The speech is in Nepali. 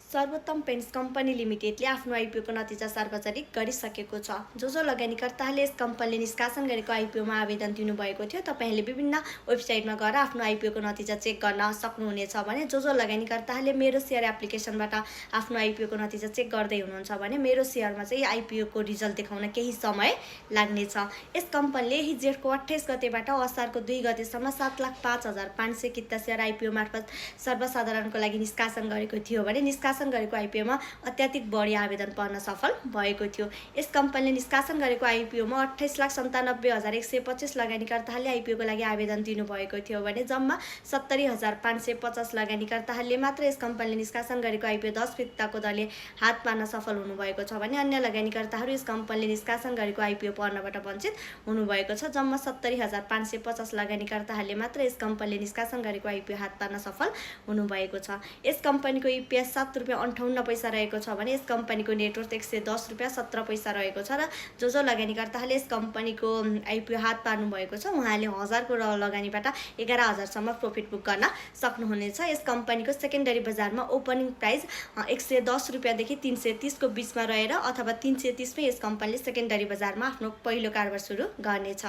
सर्वोत्तम पेन्ट्स कम्पनी लिमिटेडले आफ्नो आइपिओको नतिजा सार्वजनिक गरिसकेको छ। जो लगानीकर्ताहरूले यस कम्पनीले निष्कासन गरेको आइपिओमा आवेदन दिनुभएको थियो, तपाईँहरूले विभिन्न वेबसाइटमा गएर आफ्नो आइपिओको नतिजा चेक गर्न सक्नुहुनेछ भने जो लगानीकर्ताहरूले मेरो सेयर एप्लिकेसनबाट आफ्नो आइपिओको नतिजा चेक गर्दै हुनुहुन्छ भने मेरो सेयरमा चाहिँ आइपिओको रिजल्ट देखाउन केही समय लाग्नेछ। यस कम्पनीले यही जेठको 28 गतेबाट असारको 2 गतेसम्म 7,05,500 किता सेयर आइपिओ मार्फत सर्वसाधारणको लागि निष्कासन गरेको थियो भने निष्कासन गरेको आइपिओमा अत्याधिक बढी आवेदन पर्न सफल भएको थियो। यस कम्पनीले निष्कासन गरेको आइपिओमा 28,97,125 लगानीकर्ताहरूले आइपिओको लागि आवेदन दिनुभएको थियो भने जम्मा 70,550 लगानीकर्ताहरूले मात्र यस कम्पनीले निष्कासन गरेको आइपिओ 10 फिर्ताको दरले हात पार्न सफल हुनुभएको छ भने अन्य लगानीकर्ताहरू यस कम्पनीले निष्कासन गरेको आइपिओ पर्नबाट वञ्चित हुनुभएको छ। जम्मा 70,550 लगानीकर्ताहरूले मात्र यस कम्पनीले निष्कासन गरेको आइपिओ हात पार्न सफल हुनुभएको छ। यस कम्पनीको इपिएस ₹7.58 रहेको छ भने यस कम्पनीको नेटवर्थ ₹110.17 रहेको छ र जो लगानीकर्ताहरूले यस कम्पनीको आइपिओ हात पार्नु भएको छ उहाँले 1000 को लगानीबाट 11,000 सम्म प्रॉफिट बुक गर्न सक्नुहुनेछ। यस कम्पनीको सेकेन्डरी बजारमा ओपनिङ प्राइस ₹110 देखि 330 को बीचमा रहेर अथवा 330 मै यस कम्पनीले सेकेन्डरी बजारमा आफ्नो पहिलो कारोबार सुरु गर्नेछ।